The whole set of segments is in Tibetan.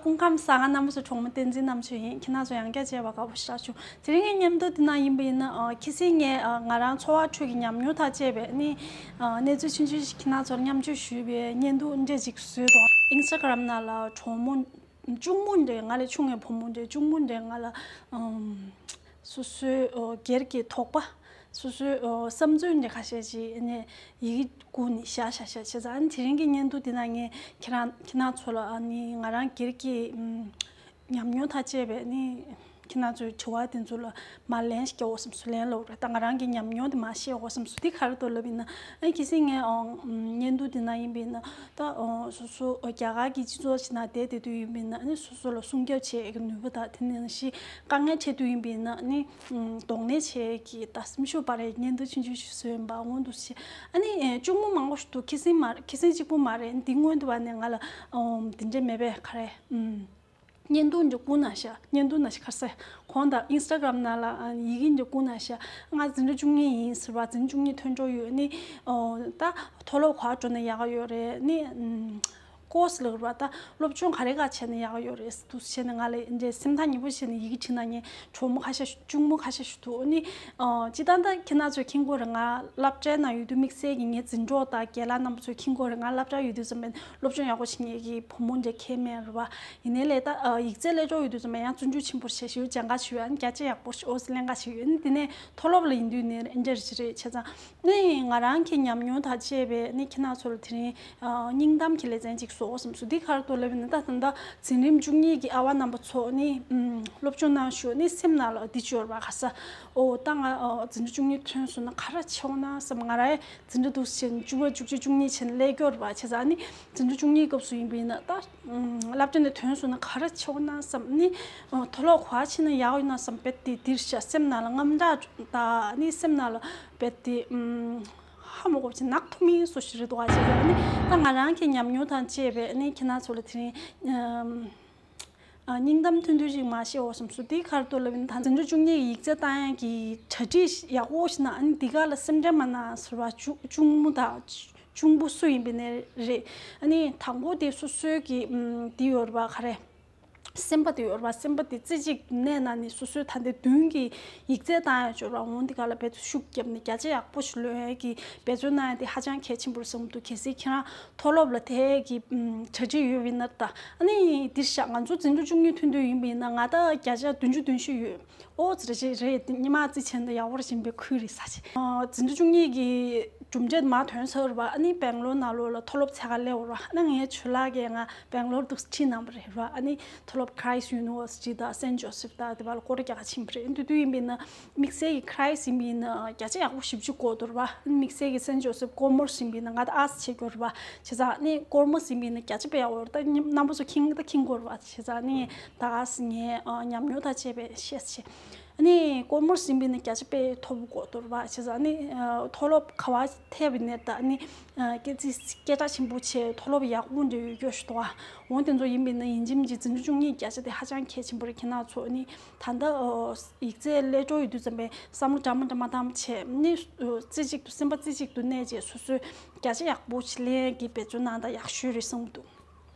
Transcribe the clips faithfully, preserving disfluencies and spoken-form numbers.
སྐུ་ཁམས་བཟང་། ང་རྣམ་པ་ཚོའི་གྲོགས་མོ་བསྟན་འཛིན་རྣམ་དཔྱོད་ཡིན། ཁྱེད་རྣམ་ཚོ་ཡང་བསྐྱར་མཇལ་བ་དགའ་པོ་ཞེ་དྲག་བྱུང་། དེ་རིང་གི་བརྙན་ཐུང་འདི་ནང་ཡིན་པ་ཡིན་ན། ཨ། ཁ་སང་ངས། ཨ། ང་རང་འཚོ་བ་ཁྲོད་ཀྱི་ཉམས་མྱོང་དང་བཅས་པའི་ནི། ཨ། གནས་ཚུལ་ཆུང་ཆུང་ཞིག་ཁྱེད་རྣམ་ཚོར་མཉམ་སྤྱོད་ཞུས་པའི་བརྙན་ཐུང་འདྲ་ཅིག་བཟོས་འདུག Instagram ནང་ལ་གྲོགས་མོ་གཅུང་མོ་འདྲ། ང་ལས་ཆུང་བའི་བུ་མོ་འདྲ། གཅུང་མོ་འདྲ་ང་ལ། ཨམ། སོ་སོའི། ཨོ། སྒེར་གྱི་དོགས་པ། སོ་སོའི། ཨོ། བསམ་ཚུལ་འདྲ་ཁ་ཤས་ཅིག་ནས་ཡི་གེ་བསྒྱུར་ནས་བཞག་བཞག་བཞག་བྱས་ཙང་། ཨ་ནི་དེ་རིང་གི་བརྙན་ཐུང་འདི་ནང་ངས་ཁྱེད་རང་ཁྱེད་རྣམ་ཚོ་ལ། ཨ་ནི་ང་རང་སྒེར་གྱི། ཨམ། ཉམས་མྱོང་དང་བཅས་པའི་ནི་ཁྱེད་རྣམ་ཚོའི་དྲི་བ་དེ་ཚོ་ལ་མར་ལན་ཞིག་རྒྱག་དགོས་བསམ་སོང་། ལན་སློག་རེད། ད་ང་རང་གི་ཉམས་མྱོང་དེ་མར་བཤད་དགོས་བསམ་སོང་། འདི་ག་རེ་འདུག་ལབ་ཡིན་ན། ཨ། ཁ་སང་ངས། ཨོ། བརྙན་ཐུང་འདི་ནང་ཡིན་པ་ཡིན་ན། ད། ཨོ། སོ་སོ། ཨོ། རྒྱ་གར་གྱི་སྤྱི་ཚོགས་ཤིག་ནང་བསྡད་བསྡད་དུས་ཡིན་པ་ཡིན་ན། ཨ་ནི་སོ་སོ་ལ་སྲུང་སྐྱོབ་བྱེད་ཀྱི་ནུས་པ་དང་། དེ་ནང་བཞིན་དཀའ་ངལ་འཕྲད་དུས་ཡིན་པ་ཡིན་ན། ཨ་ནི། ཨམ། གདོང་ལེན་བྱེད་ཀྱི། ད་སེམས་ཤུགས་སྤར་ཡའི་བརྙན་ཐུང་ཆུང་ཆུང་ཞིག་བཟོས་ཡིན་པ། འོ་འདུག་སེ། ཨ་ནི། ཨེ། གཅུང་མོ་མང་པོ་ཞིག་འདུག་ཁ་སང་མ་རེད། ཁ་སང་གཅིག་པུ་མ་རེད། འདི་སྔོན་དུ་བ་ནས་ང་ལ། ཨོ། འདི་འདྲ་མེད་པས། ག་རེ། ཨམ། བརྙན་ཐུང་འདྲ་བསྐུར་གནང་ཤག་བརྙན་ཐུང་ནང་བཞིན། ག་རེ་ཟེར། གོང་དུ་Instagram ནང་ལ། ཨ། ཡི་གེ་འདྲ་བསྐུར་གནང་ཤག་ང་འཛིན་གྲྭ་བཅུ་གཉིས་ཡིན་ཟེར་བ། འཛིན་གྲྭ་བཅུ་གཉིས་ཐོན་འགྲོ་ཡོད། ཨ་ནི། ཨོ། ད་མཐོ་སློབ་ག་པར་འགྲོ་ན་ཡག་ཡོད་རེད། ཨ་ནི། ཨམ། ཀོར་སི་ལབ་ར། ད་སློབ་སྦྱོང་ག་རེ་ག་བྱས་ན་ཡག་ཡོད་རེད་འདུག་བྱས་ནས་ང་ལ་འདྲ་སེམས་ཐག་ཉེ་པོ་བྱས་ནས་ཡི་གེ་བྲིས་གནང་མཁན་གྲོགས་མོ་ཁ་ཤས། གཅུང་མོ་ཁ་ཤས་ཤིག་འདུག་ཨ་ནི། ཨ། སྤྱིར་བཏང་ད་ཁྱེད་རྣམ་ཚོས་མཁྱེན་གྱི་ཡོད་རེད། ང་སློབ་གྲྭའི་ནང་ཡོད་དུས། དམིགས་བསལ་གྱིས་ངའི་འཛིན་གྲོགས་དང་རྒན་ལགས་རྣམ་པ་ཚོས་མཁྱེན་གྱི་ཡོད་རེད། ང་སློབ་གྲྭར་ཡོད་དུས་ཙམ་པ་སློབ་སྦྱོང་ཡག་པོ་བྱེད་མཁན་གྱི་བུ་མོ་འདྲ་ཁྱོན་མེད་རེད་པ། ཡིན་ནའི་ལས་ད། ཨ། ཡིག་ཚད་སློབ་སྦྱོང་ཡོད་དུས་ཙམ་པ་ཡང་བརྩོན་འགྲུས་ཆེན་པོ་བྱས། ཞེ་པོ་སྦྱང་ག་བྱེད་ཡོད། ཨ་ནི་བརྒྱ་ཆ་ཡག་པོ་ཞིག་ཨོ་ཙི་ལེན་ག་བྱེད་ཡོད། ཨ་ནི་དེ་ནས་མཐོ་སློབ་ལ་ཡིན་དུས་ནས་འདྲ་ཞིག་རེད། བྱས་ཙང་། ནི་ང་རང་གི་ཉམས་མྱོང་དང་བཅས་པའི་ནི་ཁྱེད་རྣམ་ཚོ་ལ་དེ་རིང་། ཨ། སྙིང་གཏམ་གྱི་ལེ་ཚན་ཅིག་བཟོ་དགོས་བསམ་སོང་། འདི་ག་རེ་འདུག་ལབ་ན། ད་ད་ལྟ་འཛིན་རིམ་བཅུ་གཉིས་ཀྱི་ཨ་བ་རྣམ་པ་ཚོ་ནི། ཨམ། སློབ་སྦྱོང་གནང་ཞོར་ནི་སེམས་ནང་ལ་འདི་ཅིག་ཡོད་རེད་པ། ག་རེ་ཟེར། ཨོ། ད་ང་འཛིན་གྲྭ་བཅུ་གཉིས་ཐོན་སོང་ན་ག་རེ་བྱེད་འོང་ན་བསམ། ང་རང་འཛིན་གྲྭ་འདུག་སེ་བྱས་ནས་བཅུ་པ་བཅུ་གཅིག་བཅུ་གཉིས་བྱས་ནས་སླེབས་ཀྱི་ཡོད་རེད་པ། བྱས་ཙང་ནི་འཛིན་གྲྭ་བཅུ་གཉིས་སྐབས་སུ་ཡིན་པ་ཡིན་ན། ད། ཨམ། སློབ་གྲྭ་ནས་ཐོན་སོང་ན་ག་རེ་བྱེད་འོང་ན་བསམ། ནི། ཨོ། མཐོ་སློབ་ག་པར་ཕྱིན་ན་ཡག་ཡོད་ན་བསམ། རྦད་དེ་འདིར་བཞག་སེམས་ནང་ལ་དངངས་སྐྲག་དང་། ནི་སེམས་ནང་ལ་རྦད་དེ། ཨམ། ཧ་མ་གོ་བ་ཅིག་ནག་ཐུམ་ཡིན་བཟོ་ཞིག་རེད་འདུག་ཨ། བྱས་ཙང་ནི་ད་ང་རང་གི་ཉམས་མྱོང་དང་བཅས་པའི་ནི་ཁྱེད་རྣམ་ཚོ་ལ་དེ་རིང་། ཨམ། ཨ། སྙིང་གཏམ་ཐུང་ཐུང་ཞིག་མར་བཤད་དགོས་བསམ་སོང་། འདི་ག་རེ་འདུག་ལབ་ན། ད་འཛིན་གྲྭ་བཅུ་གཉིས་ཀྱི་ཡིག་ཚད་བཏང་ཡག་གི་གྲ་སྒྲིག་ཡག་པོ་ཞིག་གནང་། ཨ་ནི་འདི་ག་ལ་སེམས་ཁྲལ་མ་གནང་ཟེར་བ། གཅུང་གཅུང་མོ་དང་གཅུང་པོ་སུ་ཡིན་པ་ཡིན་ནའི་རེད། ཨ་ནི་དང་པོ་དེ་སོ་སོའི་གི། ཨམ། འདི་ཡོད་རེད་པ། ག་རེ། སེམས་པ་དེ་ཡོད་རེད་པ། སེམས་པ་དེ་རྩེ་གཅིག་གནས་ན་ནི་སོ་སོའི་ད་ལྟའི་མདུན་གྱི་ཡིག་ཚད་བཏང་ཡག་ཅིག་ཡོད་རེད་པ། འོ་འདི་ག་ལ་རྦད་དེ་ཤུགས་བརྒྱབ་ནས་བརྒྱ་ཆ་ཡག་པོ་ཞིག་ལོན་ཡག་གི་འབད་བརྩོན་གནང་ཡག་དེ་ཧ་ཅང་གལ་ཆེན་པོ་རེད་བསམ་འདུག་གལ་སྲིད་ཁྱེད་རང་མཐོ་སློབ་ལ་དེ་གི། ཨམ། གྲ་སྒྲིག་ཡོད་པ་ཡིན་ན། ད་ཨ་ནི་འདིར་བཞག་ང་ཚོ་འཛིན་གྲྭ་བཅུ་གཉིས་ཐོན་དུས་ཡིན་པ་ཡིན་ན། ང་ད་བརྒྱ་ཆ་བདུན་ཅུ་བདུན་ཅུ་ཡོད། ཨོ་ཙི་རེད་རེད། ཉི་མ་རྩིས་བྱས་ན་ཡག་པོ་རེད་བཞིན་པའི་ཁུལ་རེད་ཟེར་བྱས། ཨ། འཛིན་གྲྭ་བཅུ་གཉིས་ཀྱི་གྲུབ་འབྲས་མར་ཐོན་ཚར་བ། ཨ་ནི་སྦེང་ལོར་ནང་ལོགས་ལ་མཐོ་སློབ་འཚོལ་ག་སླེབས་པ་རེད་པ། ཨ་ནི་ངའི་ཇོ་ལགས་ཀྱིས་ང་སྦེང་ལོར་འདུག་སེ་ཁྲིད་གནང་བ་རེད་པ། ཨ་ནི་མཐོ་སློབ་Christ University དང་Saint Joseph དང་དེ་པར་ལ་སྐོར་ར་རྒྱག་ག་ཕྱིན་པ་རེད། དེ་དུས་ཡིན་པ་ཡིན་ན་དམིགས་བསལ་གྱི་Christ ཡིན་པ་ཡིན་ན་བརྒྱ་ཆ་ཡག་པོ་བཞི་བཅུ་དགོས་འདུག་པ། ཨ་ནི་དམིགས་བསལ་གྱི་Saint Joseph Commerce ཡིན་པ་ཡིན་ན། ང་ད་Arts བྱེད་ཀྱི་ཡོད་རེད་པ། བྱས་ཙང་ཨ་ནི་Commerce ཡིན་པ་ཡིན་ན་བརྒྱ་ཆ་དཔེ་ཡག་པོ་རེད། ད་རྣམ་པ་ཚོ་མཁྱེན་ད་མཁྱེན་གྱི་ཡོད་རེད་པ། བྱས་ཙང་ཨ་ནི་ད་ག་སེ་ངའི། ཨ། ཉམས་མྱོང་དང་བཅས་པའི་བཤད་བྱས། ཨ་ནི་Commerce ཡིན་པ་ཡིན་ན་བརྒྱ་ཆ་དཔེ་མཐོ་པོ་དགོས་འདུག་པ། བྱས་ཙང་ཨ་ནི། ཨ། མཐོ་སློབ་ག་པར་ཐད་པ་ཡིན་ནའི་ད་ཨ་ནི། ཨ། སྐད་ཆ་སྐད་གྲགས་ཆེན་པོ་བྱས། མཐོ་སློབ་ཡག་པོ་འདྲ་ཡོད་རྒྱུ་ཞིག་འདུག་པ། འོ་དེ་ཚོ་ཡིན་པ་ཡིན་ན་ཡིན་གཅིག་མིན་གཅིག་འཛིན་གྲྭ་བཅུ་གཉིས་བརྒྱ་ཆ་དེ་ཧ་ཅང་གལ་ཆེན་པོ་རེད། ཁྱེད་རྣམ་ཚོ་ཨ་ནི་ད་ལྟ། ཨོ། ཡིག་ཚད་སློབ་སྦྱོང་ཡོད་དུས་ཙམ་པའི་བསམ་བློ་འདྲ་མ་འདྲ་མ་བཏང་བྱས། ཨ་ནི། ཨོ། རྩེ་གཅིག་ཏུ་སེམས་པ་རྩེ་གཅིག་ཏུ་གནས་བྱས། སོ་སོའི་བརྒྱ་ཆ་ཡག་པོ་ཞིག་ལེན་གྱི་འབད་བརྩོན་གནང་ད་ཡག་ཤོས་རེད་བསམ་གྱི་འདུག་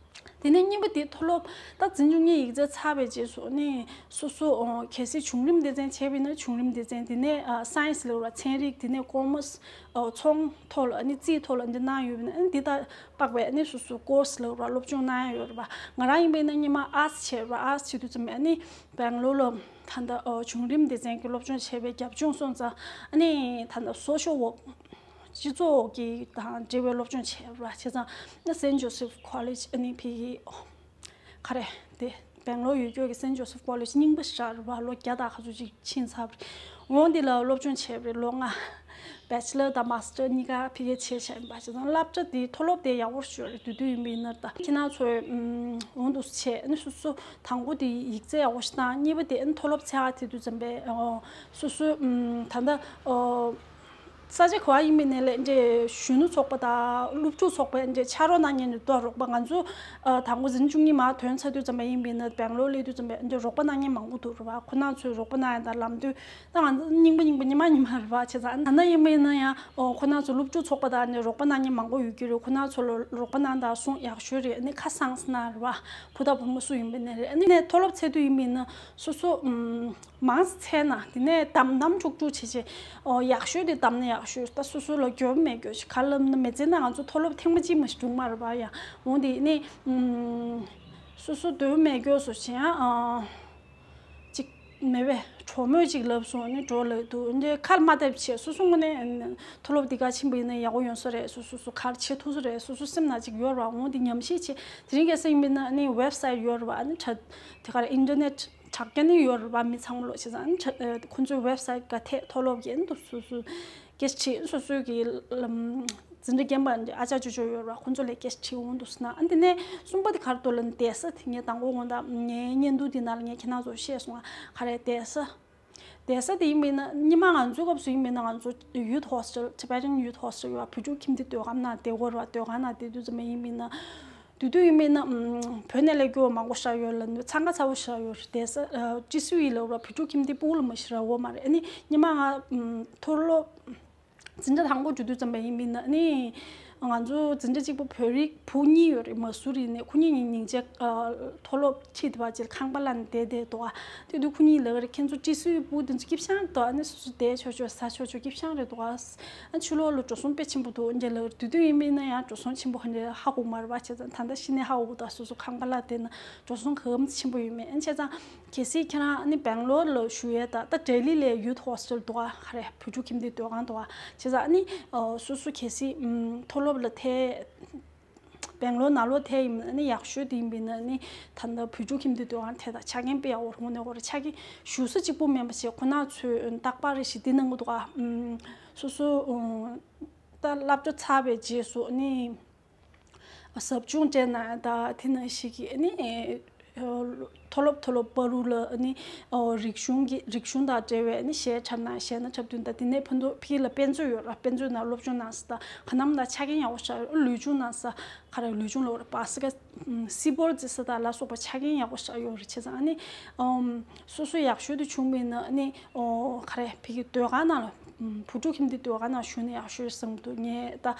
དེ་ནས་གཉིས་པ་དེ་མཐོ་སློབ། ད་འཛིན་གྲྭ་བཅུ་གཉིས་ཡིག་ཚད་ཚར་བའི་རྗེས་སུ་ནི་སོ་སོ། ཨོ། གལ་སྲིད་བྱུང་རིམ་སྡེ་ཚན་བྱས་པ་ཡིན་ན་བྱུང་རིམ་སྡེ་ཚན། དེ་ནས། ཨ། Science ལབ་པ་ཚན་རིག་དེ་ནས་Commerce། ཨོ། ཚོང་ཐོག་ལ་ཨ་ནི་རྩིས་ཐོག་ལ་འདི་གནང་ཡོད་པ་ཡིན་ན། ཨ་ནི་འདི་དང་དཔག་པའི་ཨ་ནི་སོ་སོ་Course ལབ་པ་སློབ་སྦྱོང་གནང་ཡག་ཡོད་རེད་པ། ང་རང་ཡིན་པ་ཡིན་ན་སྔོན་མ་Arts བྱས་པ། Arts བྱེད་དུས་ཙམ་པ་ཨ་ནི་སྦེང་ལོར་ལ་ད་ལྟ། ཨོ། བྱུང་རིམ་སྡེ་ཚན་གྱི་སློབ་སྦྱོང་བྱས་པའི་རྒྱབ་ལྗོངས་སོང་ཙང་། ཨ་ནི་ད་ལྟ་Social Work སྤྱི་ཚོགས་ཀྱི་དང་འབྲེལ་བའི་སློབ་སྦྱོང་བྱས་པ་རེད། བྱས་ཙང་ཨ་ནི་Saint Joseph College ཨ་ནི་ཕ་གི། ག་རེ། དེ་སྦེང་ལོར་ཡོད་རྒྱུ་གི་Saint Joseph College རྙིང་པ་ཞིག་རེད་པ། ལོ་བརྒྱ་དང་ག་ཚོད་ཅིག་ཕྱིན་ཚར་བ་རེད། འོ་འདི་ལ་སློབ་སྦྱོང་བྱས་པ་རེད། ལོ་ལྔ། Bachelor དང་Master གཉིས་ཀ་ཕ་གིར་བྱས་བཞག་ཡིན་པ། བྱས་ཙང་སློབ་གྲྭ་དེ་མཐོ་སློབ་དེ་ཡག་པོ་ཞིག་རེད། དེ་དུས་ཡིན་པ་ཡིན་ན། ད་ཁྱེད་རྣམ་ཚོས། ཨམ། འོ་འདུག་སེ་བྱས་ཨ་ནི་སོ་སོ་དང་པོ་དེ་ཡིག་ཚད་ཡག་པོ་ཞིག་བཏང་། གཉིས་པ་དེ་ཨ་ནི་མཐོ་སློབ་འཚོལ་ག་དེ་དུས་ཙམ་པའི། ཨོ། སོ་སོའི། ཨམ། ད་ལྟ། ཨོ། ས་ཆ་ག་བ་ཡིན་པའི་ནས་ལས་འདྲེ་གཞོན་ནུ་ཚོགས་པ་དང་སློབ་ཕྲུག་ཚོགས་པ་འདྲེ་ཕྱག་རོགས་གནང་མཁན་འདྲེ་ཏོ་རོགས་པ་ང་ཚོ་དང་པོ་འཛིན་བཅུ་གཉིས་མ་ཐོན་ཚར་དུས་ཙམ་པ་ཡིན་པའི་ནས་སྦེང་ལོར་སླེབས་དུས་ཙམ་པ་འདྲེ་རོགས་པ་གནང་མཁན་མང་པོ་འདུག་རེད་བ། ཁོ་རང་ཚོས་རོགས་པ་གནང་ཡ་དང་ལམ་སྟོན་ད་ང་ཚོ་རྙིང་པ་རྙིང་པ་ཉི་མ་ཉི་མ་རེད་བ། བྱས་ཙང་ད་ན་ཡིན་པའི་ནས་ཡང་ཁོ་རང་ཚོ་སློབ་ཕྲུག་ཚོགས་པ་དང་འདྲེ་རོགས་པ་གནང་མཁན་མང་པོ་ཡོད་ཀྱི་རེད། ཁོ་རང་ཚོ་ལ་རོགས་པ་གནང་དང་གསུང་ཡག་ཤོས་རེད། ཨ་ནི་ཁ་སང་སི་ན་རེད་བ། བུ་དང་བུ་མོ་སུ་ཡིན་པའི་ནས་རེད། ཨ་ནི་ནས་མཐོ་སློབ་ཚད་དུས་ཡིན་པའི་ནས་སོ་སོ་ཨུམ། མང་ཙམ་ན་དེ་ནས་དམ་དམ་འཁྲུག་འཁྲུག་བྱེད་བྱེད། ཨོ་ཡག་ཤོས་དེ་དམ་ནས་ཡག་ཤོས་ད་སོ་སོ་ལ་འགྱོད་མེད་འགྱོད་ཞིག་ག་ལབ་ན་མི་ཚེ་ན་ང་ཚོ་མཐོ་སློབ་ཐེངས་མ་གཅིག་མ་ཞིག་འགྲུབ་མ་རེད་པ་ཡ། འོང་དེ་ནས་ཨུམ། སོ་སོ་འདོད་མེད་འགྱོད་སོ་བྱེད་ཨ། ཅིག་མེད་པས་གྲོགས་མོས་ཅིག་ལབ་སོང་ནས་འགྲོ་ལབ་འདུག་འདི་ཁར་མ་ཐེབས་བྱས་སོ་སོ་ངོ་ནས་མཐོ་སློབ་འདི་ག་ཕྱིན་པ་ཡིན་ན་ཡག་པོ་ཡོང་ས་རེད། སོ་སོ་སོ་གར་བྱེད་ཐུབ་ས་རེད། སོ་སོ་སེམས་ན་ཅིག་ཡོད་རེད་བ། འོང་དེ་ཉམས་ཞིབ་བྱེད་དེ་རིང་ཁ་སང་ཡིན་པ་ཡིན་ན་ནི་ཝེབ་སའིཊ་ཡོད་རེད་བ། ཨ་ནི་དྲ་དེ་ག་རེ་ཨིན་ཊར་ནེཊ་དྲ་རྒྱ་ནི་ཡོད་རེད་བ། མི་ཚང་མ་ལོ་བྱས་ཙང་ཁོ་ཚོའི་ཝེབ་སའིཊ་ག་ཐད་མཐོ་སློབ་ཀྱི་འདུག་སོ་སོ་སྐད་ཆ་དྲིས། སོ་སོའི་གི་ལམ་འཛིན་གྲྭ་རྒན་པ་འདི་ཨ་ཅག་ཅོ་ཅོ་ཡོད་རེད་བ། ཁོ་ཚོ་ལས་སྐད་ཆ་དྲིས་འོང་འདུག་ཟེར་ན། ཨ་འདི་ནས་གསུམ་པ་དེ་ག་རེ་འདུག་ལབ་ན་བསྡད་ས་དེ་ངས་དང་པོ་དགོང་དག་ངའི་བརྙན་ཐུང་དེ་ནང་ལ་ངས་ཁྱེད་རང་ཚོར་བཤད་སོང་ང་། ག་རེ་བསྡད་ས། བསྡད་ས་དེ་ཡིན་པ་ཡིན་ན་སྔོན་མ་ང་ཚོའི་སྐབས་སུ་ཡིན་པ་ཡིན་ན་ང་ཚོ་ཡུཐ་ཧོ་སི་ཊལ་Tibetan Youth Hostel ཡོད་བ། བོད་ཕྲུག་ཁྱིམ་སྡེ་སྡོད་ཁང་ནང་བསྡད་དགོས་རེད་བ། སྡོད་ཁང་ནང་བསྡད་དུས་ཙམ་པ་ཡིན་པ་ཡིན་ན། དུས་དུས་ཡིན་པ་ཡིན་ན་ཨམ། བོད་ནས་སླེབས་རྒྱུ་མང་པོ་ཞིག་ཡོད་ལ་འཚང་ཁ་ཚ་པོ་ཞིག་ཡོད་རེད། བསྡད་ས་ཨ། ཅི་སུ་ཡིན་ལབ་ར་བོད་ཕྲུག་ཁྱིམ་སྡེ་སྤུ་གུ་ལ་མ་ཞིག་ར་འོ་མ་རེད། ཨ་ནི་སྔོན་མ་ང་ཨམ། མཐོ་སློབ་འཛིན་གྲྭ་དང་པོ་འགྲོ་དུས་ཙམ་པ་ཡིན་པ་ཡིན་ན་ཨ་ནི་ང་ཚོ་འཛིན་གྲྭ་གཅིག་པོ་བོད་རིགས་བུ་གཉིས་ཡོད་རེད། མ་སུ་རི་ནས། ཁོ་གཉིས་གཉིས་སྙིང་རྗེ་ཨ། མཐོ་སློབ་ཁྲིད་དེ་བ་ཅིག་ཁང་པ་ལ་ནས་བསྡད་བསྡད་འདུག་ཨ། དེ་དུས་ཁོ་གཉིས་ལབ་རེད། ཁྱེད་ཚོ་ཅི་སུའི་སྤུ་གུ་འདི་ཚོ་སྐྱིད་ཤང་འདུག་ཨ་ནི་སོ་སོ་བསྡད་ཆོག་ཆོག་ཟ་ཆོག་ཆོག་སྐྱིད་ཤང་རེད་འདུག་ཨ། ཨ་ཕྱི་ལོགས་ལ་འགྲོ་སོང་དཔེ་ཆེན་པོ་འདུག་འདྲ་ལབ་རེད། དུས་དུས་ཡིན་པ་ཡིན་ན་ཡང་འགྲོ་སོང་ཆེན་པོ་ག་འདྲ་ཧ་གོ་མ་རེད་བ། བྱས་ཙང་ད་ལྟ་གཞི་ནས་ཧ་གོ་གི་འདུག་སོ་སོ་ཁང་པ་ལ་བསྡད་ན་འགྲོ་སོང་ག་གམ་ཆེན་པོ་ཡོད་མེད། ཨ་བྱས་ཙང་གལ་སྲིད་ཁྱེད་རང་ཨ་ནི་སྦེང་ལོར་ལ་བཞུགས་ཡས་ད་ད་ལྡི་ལི་ལ་ཡུཐ་ཧོ་སི་ཊལ་འདུག་ཨ། ག་རེ་བོད་ཕྲུག་ཁྱིམ་སྡེ་སྡོད་ཁང་འདུག་ཨ། བྱས་ཙང་ཨ་ནི་སོ་སོ་གལ་སྲིད་མཐོ་སློབ་ལ་ཐད། སྦེང་ལོར་ནང་ལོགས་ཐད་ཡིན་ན་ནི་ཡག་ཤོས་དེ་ཡིན་པ་ཡིན་ན་ནི་ད་ལྟ་བོད་ཕྲུག་ཁྱིམ་སྡེ་སྡོད་ཁང་ཐད་ད་ཆ་རྐྱེན་དཔེ་ཡག་པོ་རེད། དངོས་གནས་ཁོ་རང་ཆ་རྐྱེན་བཞུགས་ས་གཅིག་པོ་མིན་པ་བྱས་ཁོ་ན་ཚོས་རྟག་པར་རེ་ཞིག་འདི་གནང་གི་འདུག་ཨ། སོ་སོ་ད་སློབ་གྲྭ་ཚར་བའི་རྗེས་སུ་ནི་ཟབ་སྦྱོང་སྤྲད་ན་ད་དེ་ན་ཞིག་གི་ནི། མཐོ་སློབ་མཐོ་སློབ་བར་དུ་ལ་ནི་རིག་གཞུང་གི་རིག་གཞུང་དང་འབྲེལ་བའི་ནི་གཞས་འཁྲབ་ན་གཞས་སྣ་འཁྲབ་དུས་ད་དེ་ནས་ཕན་ཐོགས་ཕ་གི་ལ་དཔེ་མཛོད་ཡོད་ར། དཔེ་མཛོད་ནང་སློབ་སྦྱོང་གནང་ས་དང་ག་ནམ་ན་ཆ་རྐྱེན་ཡག་པོ་ཞིག་ལུས་སྦྱོང་གནང་ས་ག་རེ་ལུས་སྦྱོང་ལ་བར་སི་ཀ་སི་བོར་རྩེ་ས་དང་ལ་སོགས་པ་ཆ་རྐྱེན་ཡག་པོ་ཞིག་ཡོད་རེད། བྱས་ཙང་ཨ་ནི་སོ་སོ་ཡག་ཤོས་དེ་བྱུང་བ་ཡིན་ན་ཨ་ནི་ག་རེ་ཕ་གི་སྡོད་ཁང་ནང་ལ། བུ་ཕྲུག་ཁྱིམ་སྡེ་སྡོད་ཁང་ནང་བཞུགས་ན་ཡག་ཤོས་བསམ་འདུག་ངས་ད་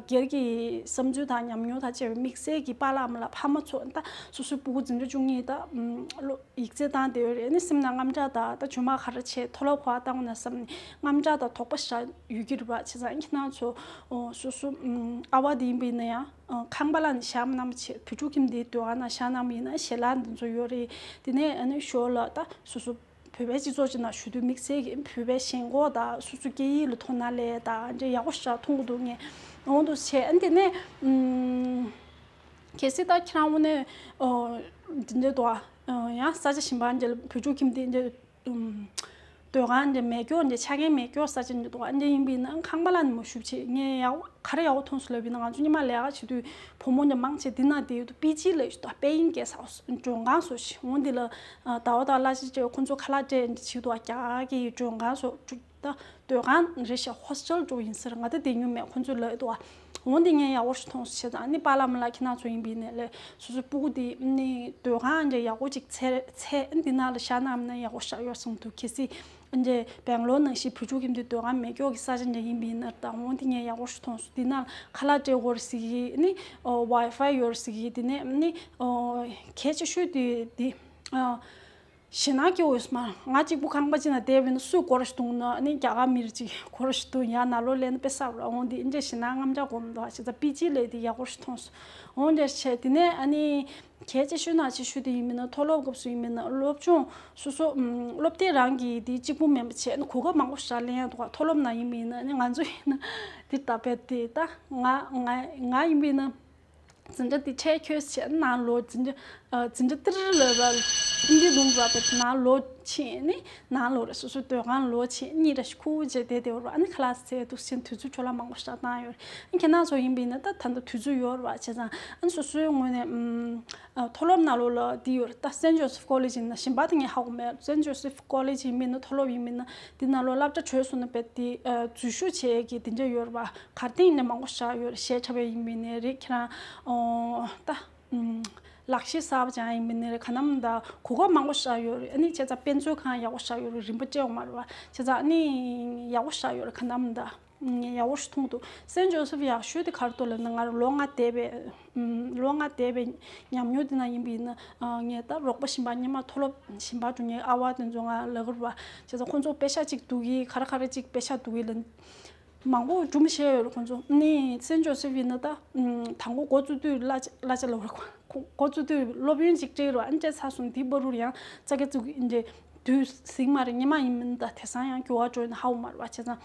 སྒེར་གྱི་བསམ་ཚུལ་དང་ཉམས་མྱོང་དང་བཅས་པའི་དམིགས་བསལ་གྱི་པཱ་ལགས་ཨ་མ་ལགས་ཕ་མ་ཚོ་ད་སོ་སོའི་སྤུ་གུ་འཛིན་གྲྭ་བཅུ་གཉིས་ད་ཡིག་ཚད་བཏང་བསྡད་ཡོད་རེད། ཨ་ནི་སེམས་ནང་དངངས་སྐྲག་དང་ད་རྗེས་མ་ག་རེ་བྱེད་མཐོ་སློབ་ཁག་བཏང་བ་ན་བསམ་ནས་དངངས་སྐྲག་དང་དོགས་པ་ཞེ་དྲག་ཡོད་ཀྱི་རེད་པ། བྱས་ཙང་ཁྱེད་རང་ཚོ་སོ་སོ་ཨ་བ་དེ་ཡིན་པ་ཡིན་ན་ཡང་ཁང་པ་ལ་ནི་བཞག་མ་གནང་བ་བྱས་བུ་ཕྲུག་ཁྱིམ་སྡེ་སྡོད་ཁང་ནང་བཞག་གནང་བ་ཡིན་ན་ཞལ་ལག་འདི་ཚོ་ཡོད་རེད། དེ་ནས་ཨ་ནི་ཞོར་ལ་ད་སོ་སོ་བོད་པའི་སྤྱི་ཚོགས་ཀྱི་ནང་ཞུགས་དུས་དམིགས་བསལ་གྱི་བོད་པའི་ཞེན་ཁོག་དང་སོ་སོ་སྐད་ཡིག་ལ་དོ་སྣང་སླེབས་དང་འདྲ་ཡག་པོ་ཞེ་དྲག་མཐོང་གི་འདུག་ངས་འོང་དུ་བྱས། ཨ་འདི་ནས་ཨུམ། གལ་སྲིད་ད་ཁྱེད་རང་དངོས་གནས་ཨོ་འདི་འདྲ་འདུག་ཨ། ཡང་ས་ཆ་གཞན་པ་འདྲ་ལ་བུ་ཕྲུག་ཁྱིམ་སྡེ་འདྲ་ཨུམ། སྡོད་ཁང་འདྲ་མེད་སྐྱོ་འདྲ་ཆ་རྐྱེན་མེད་སྐྱོ་ས་ཆ་འདྲ་འདུག་ཨ། འདྲ་ཡིན་པས་ན་ཁང་པ་ལ་ནི་མ་བཞུགས་བྱས་ངས་ཡག་ག་རེ་ཡག་པོ་མཐོང་སོང་ལབ་ཡིན་ན་ང་ཚོ་སྔོན་མ་ལས་ཀ་བྱེད་དུས་བུ་མོ་འདྲ་མང་ཆེ་འདི་ན་བསྡད་ཡོད་དུས་པི་ཇི་ལབ་ཞིག་འདུག་ཨ། པེ་ཡིང་གེ་སི་ཧའུ་སི་མགྲོན་ཁང་བཟོ་ཞིག་འོང་འདི་ལ། ཟླ་བ་དང་གླ་ཆ་སྤྲད་ཁོང་ཚོ་ཁ་ལག་སྤྲད་འདི་བྱེད་འདུག་ཨ། རྒྱ་གར་གྱི་མགྲོན་ཁང་སོགས་ད་སྡོད་ཁང་རེད་ཤག་ཧོ་སི་ཊལ་འདྲ་པོ་ཡིན་ཟེར། ང་ད་བསྡད་མྱོང་མེད། ཁོང་ཚོས་ལབ་འདུག་ཨ། འོ་འདི་ངས་ཡག་པོ་ཞིག་མཐོང་སོང་བྱས་ཙང་ཨ་ནི་པཱ་ལགས་མ་ལགས་ཁྱེད་རང་ཚོ་ཡིན་པའི་ནས་ལས་སོ་སོའི་སྤུ་གུ་དེ་ནི་སྡོད་ཁང་འདྲ་ཡག་པོ་ཅིག་འཚོལ་འཚོལ་འདི་ནང་ལ་བཞག་གནང་ན་ཡག་པོ་ཞིག་ཡོད་བསམ་འདུག་གལ་སྲིད་འདྲ་སྦེང་ལོར་ནང་བཞིན་བུ་ཕྲུག་ཁྱིམ་སྡེ་སྡོད་ཁང་མེད་སྐྱོ་གི་ས་ཆ་འདྲ་ཡིན་པའི་ནས་ད་འོ་འདི་ངས་ཡག་པོ་ཞིག་མཐོང་སོང་། འདི་ནང་ཁ་ལག་སྤྲད་དགོས་རེད་ཟེར་གི་ནི་ཝའི་ཕའི་ཡོད་རེད་ཟེར་གི་དེ་ནས་ནི་གལ་ཆེ་ཤོས་དེ་འདི། ཞེད་སྣང་སྐྱེ་འོས་སྨ་རེ། ང་གཅིག་པུ་ཁང་པ་གཅིག་ན་བསྡད་པ་ཡིན་ན་སུས་སྒོར་ཞིག་བརྡུངས་ན་ནི་རྒྱ་གར་མི་རིགས་གཅིག་སྒོར་ཞིག་བརྡུངས་ཡང་ནང་ལོགས་སླེབས་ན་དཔེ་གསར་པ་འོང་དེ་འདྲ་ཞེད་སྣང་དངངས་སྐྲག་སྒོམ་འདུག་ཨ། བྱས་ཙང་པི་ཇི་ལས་དེ་ཡག་པོ་ཞིག་མཐོང་སོང་། འོང་འདྲ་བྱས་དེ་ནས་ཨ་ནི་གལ་ཆེ་ཤོས་ནང་ཆེ་ཤོས་དེ་ཡིན་མིན་ན་མཐོ་སློབ་སྐབས་སུ་ཡིན་མིན་ན་སློབ་སྦྱོང་སོ་སོ་སློབ་དེབ་རང་གི་དེ་གཅིག་པུ་མིན་པ་བྱས་ན་གོ་སྐབས་མང་པོ་ཞིག་ལེན་ཡག་འདུག་ཨ། མཐོ་སློབ་ནང་ཡིན་མིན་ན་ཨ་ནི་ང་ཚོ་ཡིན་ན་དེ་ད་བས་དེ་ད་ང་ང་ང་ཡིན་མིན་ན། འཛིན་གྲྭ་འདི་འཕྲལ་འཁྱོལ་བྱས་ནང་ལོ་འཛིན་གྲྭ་ཨ་འཛིན་གྲྭ་ཏིར་ལ་ར་ ཨིན་དུས་དུང་བ་དེ་ནང་ལོག་ཕྱིན་ནི་ནང་ལོག་རེད། སོ་སོའི་སྡོད་ཁང་ལོག་ཕྱིན་གཉིད་ར་ཞིག་ཁུག་བྱས་བསྡད་དེ་བར་ཨ་ནི་ཁ་ལག་ཟས་འདུག་སེ་དུས་ཚོད་འཕྲོ་བརླག་མང་པོ་ཞིག་བཏང་ཡོད་རེད། ཨ་ཁྱེད་རང་ཚོ་ཡིན་པ་ཡིན་ན་ད་ད་ལྟ་དུས་ཚོད་ཡོད་རེད་བ། བྱས་ཙང་ཨ་ནི་སོ་སོའི་ངོས་ནས་ཨམ། མཐོ་སློབ་ནང་ལོགས་ལ་འདི་ཡོད་རེད། ད་Saint Joseph College ཡིན་ན་གཞན་པ་དེ་ངས་ཧ་གོ་མེད། Saint Joseph College ཡིན་མིན་ན་མཐོ་སློབ་ཡིན་མིན་ན་འདི་ནང་ལོགས་སློབ་གྲྭ་གྲོལ་སོང་ན་བས་དེ་འཛུལ་ཞུགས་བྱེད་ཀྱི་དེ་འདྲ་ཡོད་རེད་བ། གར་སྟེགས་ནས་མང་པོ་བཞག་ཡོད་རེད། གཞས་འཁྲབ་པ་ཡིན་མིན་ནའི་རེད། ཁྱེད་རང་ད་ལག་ཤེས་གསར་པ་སྦྱང་ཡིན་མིན་ནའི་རེད། ག་ནམ་ད་གོ་སྐབས་མང་པོ་བཞག་ཡོད་རེད། ཨ་ནི་བྱས་ཙང་དཔེ་མཛོད་ཁང་ཡག་པོ་བཞག་ཡོད་རེད། རིན་པ་སྤྲད་ཡོད་མ་རེད་བ། བྱས་ཙང་ཨ་ནི་ཡག་པོ་བཞག་ཡོད་རེད། ག་ནམ་ད། ཡག་པོ་ཞིག་མཐོང་འདུག Saint Joseph ཡག་ཤོས་དེ་ག་རེ་འདུག་ལབ་ན་ང་རང་ལོ་ལྔ་འདས་པའི་ལོ་ལྔ་འདས་པའི་ཉམས་མྱོང་དེ་ན་ཡིན་པ་ཡིན་ན་ངས་ད་རོགས་པ་གཞན་པ་སྔོན་མ་མཐོ་སློབ་གཞན་པ་འགྲོ་མཁན་ཨ་བ་དེ་ཚོ་ང་ལབ་ཀྱི་རེད་བ། བྱས་ཙང་ཁོང་ཚོ་པེ་ཤག་གཅིག་བསྡུ་གི་ག་རེ་ག་རེ་གཅིག་པེ་ཤག་བསྡུ་གི་ལབ་མང་པོ་སྒྲུབ་མི་ཤེས་ཡོད་རེད། ཁོང་ཚོ་ནི་Saint Joseph ཡིན་ན་ད་དང་པོ་འགོ་བཙུགས་དུས་གླ་ཆ་གླ་ཆ་ལབ་རེད། འགོ་བཙུགས་དུས་སློབ་ཡོན་གཅིག་སྤྲད་རེད་བ། ཨ་ནི་སྤྲད་ཚར་སོང་དེའི་བར་དུ་ཡང་རྩ་འགེལ་བཙུགས་གི་འདྲ་དུས་ཟིན་མ་རེད། སྔོན་མ་ཡིན་མིན་ད་དེང་སང་ཡང་འགྱུར་བ་འགྲོ་ཡིན་ཧ་གོ་མ་རེད་བ། བྱས་ཙང་།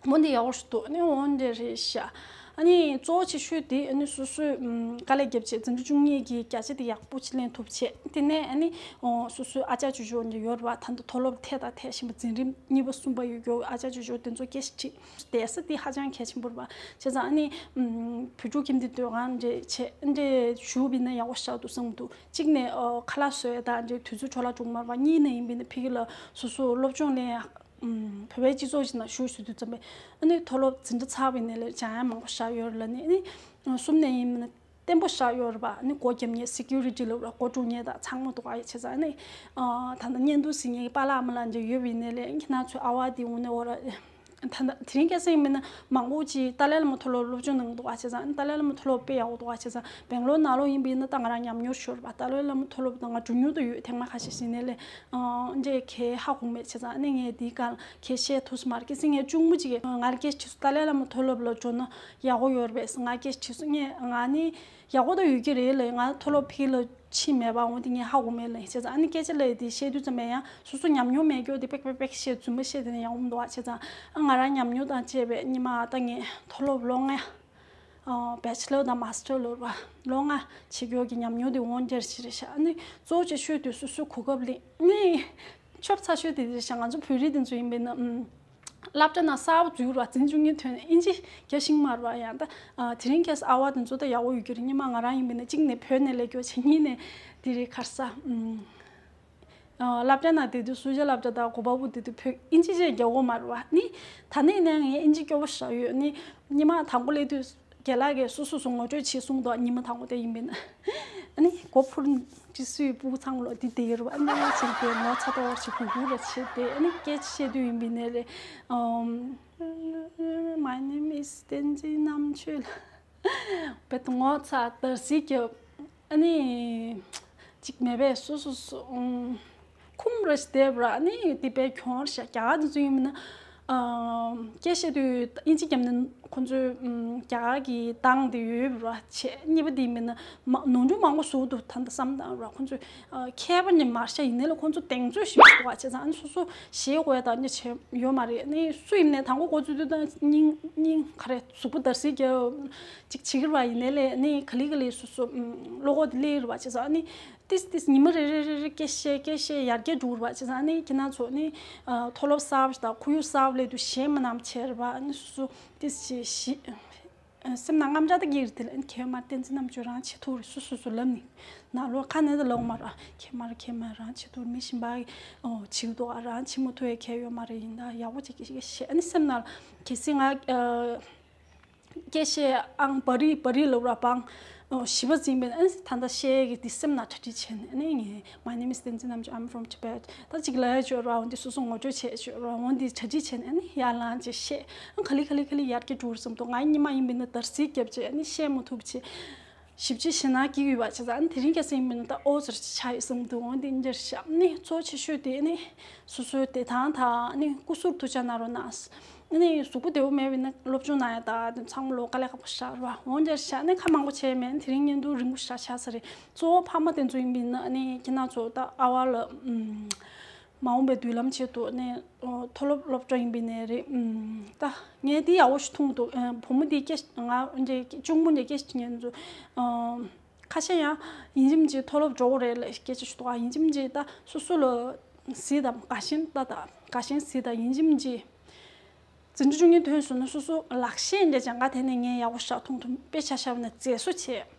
འོ་འདི་ཡག་པོ་ཞིག་འདུག་ཨ་ནི་འོ་འདི་རེད་ཤག་ཨ་ནི་གཙོ་བོ་ཆེ་ཤོས་དེ་ཨ་ནི་སོ་སོས་ཨམ་དཀའ་ལས་བརྒྱབ་བྱས་འཛིན་གྲྭ་བཅུ་གཉིས་ཀྱི་བརྒྱ་ཆ་དེ་ཡག་པོ་ཅིག་ལེན་ཐུབ་བྱས། དེ་ནས་ཨ་ནི་འོ་སོ་སོའི་ཨ་ཅག་ཅོ་ཅོ་འདི་ཡོད་རེད་བ། ད་ལྟ་མཐོ་སློབ་ཐད་དང་ཐད་བཞིན་པ་འཛིན་རིམ་གཉིས་པ་གསུམ་པ་ཡོད་རྒྱུ་ཨ་ཅག་ཅོ་ཅོ་དེ་ཚོ་སྐད་ཆ་དྲིས་བསྡད་ས་དེ་ཧ་ཅང་གལ་ཆེན་པོ་རེད་བ། བྱས་ཙང་ཨ་ནི་ཨམ་བོད་ཕྲུག་ཁྱིམ་སྡེ་སྡོད་ཁང་འདྲ་བྱས་འདྲ་ཞུགས་པ་ཡིན་ན་ཡག་པོ་ཞིག་འདུག་བསམ་འདུག་གཅིག་ནས་འོ་ཁ་ལག་བཟོ་ཡ་དང་འདྲ་དུས་ཚོད་འཕྲོ་བརླག་འགྲོ་གི་མ་རེད་བ། གཉིས་ནས་ཡིན་པ་ཡིན་ན་ཕ་གི་ལ་སོ་སོ་སློབ་སྦྱོང་ལེན་ཡ། ཨམ། བོད་པའི་སྤྱི་ཚོགས་ཤིག་ནང་ཞུགས་ཞུ་དུས་ཙམ་པས་ཨ་ནི་མཐོ་སློབ་འཛིན་གྲྭ་ཚར་བའི་ནས་ལས་སྦྱང་ཡ་མང་པོ་བཞག་ཡོད་རེད་ལབ་ནས་ཨ་ནི་གསུམ་ནས་ཡིན་ན་བརྟན་པོ་བཞག་ཡོད་རེད་པ། ཨ་ནི་སྒོ་རྒྱབ་མཁན་སི་ཀིའུ་རི་ཊི་ལབ་ར་སྒོ་སྒྲུག་མཁན་དང་ཚང་མ་འདུག་ཨ། ཡ་བྱས་ཙང་ཨ་ནི་ད་ལྟ་བརྙན་ཐུང་གཟིགས་མཁན་གྱི་པཱ་ལགས་ཨ་མ་ལགས་འདྲ་ཡོད་པའི་ནས་ལས་ཁྱེད་རང་ཚོའི་ཨ་བ་དེ་འོ་ནས་འོ་ར། ད་ལྟ་དེ་རིང་ཁ་སང་ཡིན་མིན་ན་མང་པོ་ཅིག་ཏཱ་ལའི་བླ་མ་མཐོ་སློབ་སློབ་སྦྱོང་གནང་འདུག་ཨ། བྱས་ཙང་ཏཱ་ལའི་བླ་མ་མཐོ་སློབ་དཔེ་ཡག་པོ་འདུག་ཨ། བྱས་ཙང་སྦེང་ལོར་ནང་ལོགས་ཡིན་པ་ཡིན་ན་ད་ང་རང་ཉམས་མྱོང་ཤོར་བ། ཏཱ་ལའི་བླ་མ་མཐོ་སློབ་དང་ང་འགྲོ་མྱོང་དུ་ཡོད། ཐེངས་མ་ཁ་ཤས་ཤིག་ནས་ལས་འདྲས་ཁས་ཧ་གོ་མེད། བྱས་ཙང་ཨ་ནི་ངས་འདིའི་སྒང་ཁས་བཤད་ཐུབ་སོང་མ་རེད། ཁ་སང་ངས་གཅུང་མོ་ཅིག་གིས་ང་ལ་སྐད་ཆ་དྲིས་སོང་། ཏཱ་ལའི་བླ་མ་མཐོ་སློབ་ལ་འགྲོ་ན་ཡག་པོ་ཡོད་རེད་པས་ང་སྐད་ཆ་དྲིས་སོང་། ངས་ང་ནི་ཡག་པོ་ད་ཡོད་ཀྱི་རེད་ལབ། ང་མཐོ་སློབ་ཕ་གི་ལ་ཕྱིན་མེད་པ་འོ་དེ་ངས་ཧ་གོ་མེད་ལབ། བྱས་ཙང་ཨ་ནི་སྐད་ཆ་ལབ་དེ་བཤད་དུས་ཙམ་པས་ཡང་སོ་སོ་ཉམས་མྱོང་མེད་རྒྱུ་དེ་པེག་པེག་པེག་བཤད་རྫུན་མ་བཤད་དེ་ནས་ཡག་པོ་མི་འདུག་ཨ། བྱས་ཙང་ཨ་ང་རང་ཉམས་མྱོང་དང་བཅས་པའི་སྔོན་མ་ད་ངས་མཐོ་སློབ་ལོ་ལྔ་ཨ་བེ་ཆི་ལར་དང་མཱ་སི་ཊར་ལབ་ར་ལོ་ལྔ་བྱེད་རྒྱུ་གི་ཉམས་མྱོང་དེ་འོ་འདྲ་ཞིག་རེད་ཤག་ཨ་ནི་གཙོ་བོ་ཆེ་ཤོས་དེ་སོ་སོའི་གོ་སྐབས་ལེན་ནི་ཆོབ་ཚ་ཤོས་དེ་རེད་ཤག་ང་ཚོ་བོད་རིགས་དེ་ཚོ་ཡིན་པས་ན་ཨུམ། སློབ་གྲྭ་ནང་གསར་པ་འཛུལ་བ་འཛིན་བཅུག་མཁན་ཐོན་ཨིན་ཇི་རྒྱག་ཤེས་མ་རེད་པ། ཡང་ད་དེ་རིང་ཁ་སང་ཨ་བ་དེ་ཚོ་ད་ཡག་པོ་ཡོད་ཀྱི་རེད། སྔོན་མ་ང་རང་ཡིན་པས་ན་གཅིག་ནས་བོད་ནས་སླེབས་རྒྱུ་བྱས། གཉིས་ནས་དེ་རིང་ཁ་སང་ཨུམ། སློབ་གྲྭ་ནང་བསྡད་དུས་སུ་ཇཱ་སློབ་གྲྭ་དང་གོ་པལ་པུར་བསྡད་དུས་བོད་ཨིན་ཇི་ཅིག་རྒྱག་གི་ཡོད་མ་རེད་པ། ནི་ད་ནས་ནས་ངས་ཨིན་ཇི་སྐྱོ་པོ་ཞིག་ཡོད། ནི་སྔོན་མ་དང་པོ་སླེབས་དུས་རྒན་ལགས་ཀྱིས་སོ་སོ་སོ་ངོ་སྤྲོད་བྱེད་གསུངས་འདུག་ཉི་མ་དང་པོ་དེ་ཡིན་པས་ན། ཨ་ནི་སྒོ་ཕུར་ཅི་སུའི་སྤུ་གུ་ཚང་མ་ལོག་འདི་བསྡད་ཡོད་རེད་པ། ཨ་ནི་ཅིག་དེ་ངོ་ཚ་ཏོག་ཅིག་གུ་གུ་ར་བྱས་ཏེ་ཨ་ནི་སྐད་ཆ་བཤད་དུས་ཡིན་པས་ན་ལས། ཨམ། My name is Tenzin Namchoi. བེད་ངོ་ཚ་དར་སིག་གི་ཨ་ནི་ཅིག་མེད་པས་སོ་སོ་སོ། ཨམ། ཁུམ་ར་ཞིག་བསྡད་པ་ར་ཨ་ནི་དེ་པའི་གྱོང་ར་ཤ་རྒྱ་གར་དེ་ཚོ་ཡིན་མིན་ན། ཨམ། སྐད་བཤད་དུས་ཨིན་ཇི་རྒྱབ་ནས་ཁོང་ཚོའི་ཨམ། རྒྱ་གར་གྱི་གདངས་དེ་ཡོད་པ་ར་བྱས། གཉིས་པ་དེ་ཡིན་མིན་ན་མ་ནོར་འཁྲུལ་མང་པོ་བཟོ་འདུག་ད་ལྟ་བསམ་བཏང་ར་ཁོང་ཚོས་ཨ། མཁས་པ་ནི་མར་ཤ་ཡིན་ནའི་ལ་ཁོང་ཚོ་གདེང་ཚོད་ཞིག་འདུག་བ། བྱས་ཙང་ཨ་ནི་སོ་སོ་ཞེད་དགོས་ཡ་དང་ནི་བྱས་ཡོད་མ་རེད། ཨ་ནི་སུ་ཡིན་ནའི་དང་པོ་འགོ་བཙུགས་དུས་ད་སྙིང་སྙིང་ག་རེ་གཟུགས་པོ་འདར་སིག་རྒྱག་ཅིག་བྱེད་ཀྱི་རེད་པ། ཡིན་ནའི་ལས་ནི་ག་ལེ་ག་ལེ་སོ་སོ་ཨམ། བློ་ཁོག་དེ་སླེབས་རེད་པ། བྱས་ཙང་ཨ་ནི། ཏིས་ཏིས་ཉི་མ་རེ་རེ་རེ་རེ་སྐད་བཤད་སྐད་བཤད་ཡར་རྒྱས་འགྲོ་གི་རེད་པ། བྱས་ཙང་ཨ་ནི་ཁྱེད་རང་ཚོ་ནི་ཨ། མཐོ་སློབ་གསར་པ་ཞིག་དང་ཁོར་ཡུག་གསར་པ་སླེབས་དུས་ཞེད་མ་གནང་བྱས་རེད་པ། ཨ་ནི་སོ་སོ་ཏིས་ཞེ་ཞེ་ཨ། སེམས་ནང་དངངས་འཆར་ད་སྐྱེ་རེད་དེ་ལ། ཨ་ནི་གལ་མ་བསྟན་འཛིན་རྣམ་དཔྱོད་རང་བྱེད་ཐུབ་རེད། སོ་སོ་སོ་ལབ་ནི་ནང་ལོགས་ཁ་ནས་ད་ལབ་མ་རེད། གལ་མ་རེད་གལ་མ་རེད། རང་བྱེད་ཐུབ་རེད། མི་གཞན་པ་གིས་ཨོ་བྱེད་ཀྱི་འདུག་ཨ། རང་བྱེད་མ་ཐུབ་ཡ་གལ་ཡོད་མ་རེད། ཡིན་ད་ཡག་པོ་བྱེད་ཀྱི་ཞེད་ཨ་ནི་སེམས་ནང་གལ་སྲིད་ང་ཨ། སྐད་བཤད་ཨང་བ་རི་བ་རི་ལབ་ར་བང་། ཨོ་བཞི་པ་འཛིན་པས་ཨ་ནི་ད་ལྟ་བཤད་ཀྱི་འདི་སེམས་ནང་གྲ་སྒྲིག་བྱས་ནས་ཨ་ནི་ངས་My name is Tenzin Namchoi, I'm from Tibet. ད་ཅིག་ལབ་ཡ་བྱོས་ར་འོ་འདི་སོ་སོ་ངོ་སྤྲོད་བྱས་བྱོས་ར་འོ་འདི་གྲ་སྒྲིག་བྱས་ནས་ཨ་ནི་ཡར་ལངས་བྱས་བཤད། ཨ་ག་ལེ་ག་ལེ་ག་ལེ་ཡར་རྒྱས་འགྲོ་རེད་བསམ་འདུག་ང་ཉི་མ་ཡིན་པས་ན་འདར་སིག་བརྒྱབ་བྱས་ཨ་ནི་བཤད་མ་ཐུབ་བྱས། ཞིབ་ཕྱི་ཞེད་སྣང་སྐྱེ་གི་ཡོད་པ་བྱས་ཙང་ཨ་ནི་དེ་རིང་ཁ་སང་ཡིན་པས་ན་ད་ཨོ་ཙི་རེ་ཆགས་ཡོད་བསམ་འདུག་འོ་འདི་འདིར་བཤད་ཨ་ནི་གཙོ་ཆེ་ཤོས་དེ་ཨ་ནི་སོ་སོའི་བདེ་ཐང་དང་ཨ་ནི་སྐུ་གཟུགས་ཐུགས་ཅག་གནང་རོགས་གནང་། ཨ་ནི་གཟུགས་པོ་བདེ་པོ་མེད་པ་ཡིན་ན་སློབ་སྦྱོང་གནང་ཡ་ད་དེ་ཚང་མ་ལོ་དཀའ་ལས་ཁག་པོ་ཞེ་དྲག་རེད་པ། འོ་འདིར་བཤད་ཨ་ནི་ཁ་མང་པོ་བྱས་མེད། དེ་རིང་བརྙན་ཐུང་རིང་པོ་ཞེ་དྲག་ཆགས་ས་རེད། གཙོ་བོ་ཕ་མ་དེ་ཚོ་ཡིན་པ་ཡིན་ན་ཨ་ནི་ཁྱེད་རང་ཚོ་ད་ཨ་བ་ལ་ཨུམ། མ་འོངས་པའི་མདུན་ལམ་ཆེད་དུ་ནས་མཐོ་སློབ་སློབ་གྲྭ་ཡིན་པའི་ནས་རེད། ད་ངས་འདི་ཡག་པོ་ཞིག་མཐོང་འདུག་བུ་མོ་འདི་སྐད་ང་འདྲའི་གཅུང་མོ་འདྲའི་སྐད་ཆ་ངས་ཚོ་ ཁ་ཤས་ཡང་ཡིན་གཅིག་མིན་གཅིག་མཐོ་སློབ་འགྲོ་དགོས་རེད་ལབ་སྐད་ཆ་ཞུ་འདུག་ཨ། ཡིན་གཅིག་མིན་གཅིག་ད་སོ་སོ་ལ་གཟིགས་དང་། དགའ་ཞེན་ལྟ་དང་། དགའ་ཞེན་གཟིགས་དང་། ཡིན་གཅིག་མིན་གཅིག་འཛིན་གྲྭ་བཅུ་གཉིས་ཐོན་སོང་ན་སོ་སོ་ལག་ཤེས་འདྲ་སྦྱང་ག་དེ་ནས་ངས་ཡག་པོ་ཞིག་མཐོང་ཐུབ། དཔེ་ཆ་བཞག་ན་མཛེས་བཟོ་བྱས།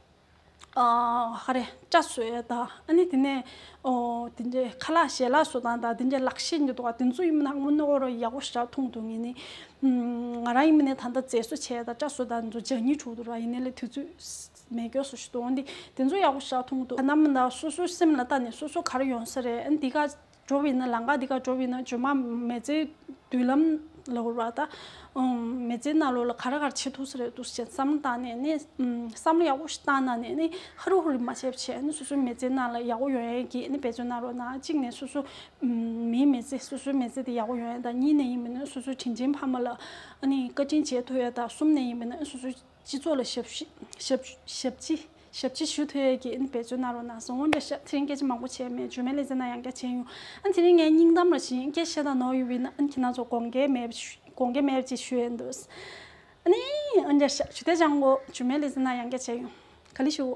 ཨ། ཧ་རེ་སྐྲ་བཟོ་ཡ་དང་། ཨ་ནི་དེ་ནས་ཨོ་དེ་འདྲའི་ཁ་ལག་ཞལ་ལག་བཟོ་སྟངས་དང་། དེ་འདྲའི་ལག་ཤེས་འདི་འདུག་ག་དེ་ཚོ་ཡིན་ན་དངོས་གནས་ཁོ་རང་ཡག་པོ་ཞིག་མཐོང་འདུག་ངས་ནི། ཨམ། ང་རང་ཡིན་ན་ནི་ད་ལྟ་མཛེས་བཟོ་བྱས་དང་སྐྲ་བཟོ་དང་འདི་ཚོ་སྦྱང་སྙིང་བྲོ་འདུག་ར། ཡིན་ནའི་ལས་དུས་ཚོད་མེད་སྐྱོ་བཟོ་ཞིག་འདུག་འོན་ཏེ་དེ་ཚོ་ཡག་པོ་ཞིག་མཐོང་འདུག་ད་ནམ་ད་སོ་སོའི་སེམས་ལ་བལྟས་ནས་སོ་སོ་ག་རེ་ཡོང་ས་རེད། ཨ་ནི་འདི་ག་འགྲོ་བ་ཡིན་ན། ལམ་ཁ་འདི་ག་འགྲོ་བ་ཡིན་ན། རྗེས་མ་མི་ཚེའི་མདུན་ལམ་ལ་འོར་བ་ད། ཨང་། མི་ཚེའི་ནང་ལོགས་ལ་ག་རེ་ག་རེ་བྱེད་ཐུབ་ས་རེད་འདུག་ཟེར་བསམ་བློ་བཏང་ནས་ནི། ཨམ། བསམ་བློ་ཡག་པོ་ཞིག་བཏང་ན་ནས་ནི་ཧ་རུ་ཧུ་རུ་མ་བྱས་བྱས་ནི་སོ་སོའི་མི་ཚེའི་ནང་ལ་ཡག་པོ་ཡོང་ཡས་ཀྱི་ནི་འབད་བརྩོན་གནང་རོགས་གནང་། གཅིག་ནས་སོ་སོ་ཨམ། མིའི་མི་ཚེ། སོ་སོའི་མི་ཚེ་དེ་ཡག་པོ་ཡོང་ཡས་དང་། གཉིས་ནས་ཡིན་པ་ན་སོ་སོའི་དྲིན་ཆེན་ཕ་མ་ལ་ཨ་ནི་བཀའ་དྲིན་འཇལ་ཐུབ་ཡས་དང་། གསུམ་ནས་ཡིན་པ་ན་སོ་སོའི་སྤྱི་ཚོགས་ལ་ཞབས་ཕྱི་ཞབས་ཞབས་ཕྱི་ཞབས་ཕྱི་ཞུ་ཐུབ་ཡས་ཀྱི་ཨ་ནི་འབད་བརྩོན་གནང་རོགས་གནང་ཟེར། འོ་འདྲ་ཤག་དེ་རིང་སྐད་ཆ་མང་པོ་བྱས་མེད། རྗེས་མའི་ལེ་ཚན་ནང་ཡང་བསྐྱར་མཇལ་ཡོང་། ཨ་ནི་དེ་རིང་ངའི་སྙིང་གཏམ་ར་ཞིག་ཡིན། སྐད་བཤད་སྟངས་ནོར་ཡོད་པ་ཡིན་ན་ཨ་ནི་ཁྱེད་རང་ཚོ་དགོངས་འགལ་མེད་པ་ཞུ། དགོངས་འགལ་མེད་པ་ཅིག་ཞུ་ཡས་འདུག་ཨ་ནི་འོ་འདྲ་ཤག་ཞུ་དེ་ཅང་གོ། རྗེས་མའི་ལེ་ཚན་ནང་ཡང་བསྐྱར་མཇལ་ཡོང་། ག་ལེ་ཞུ།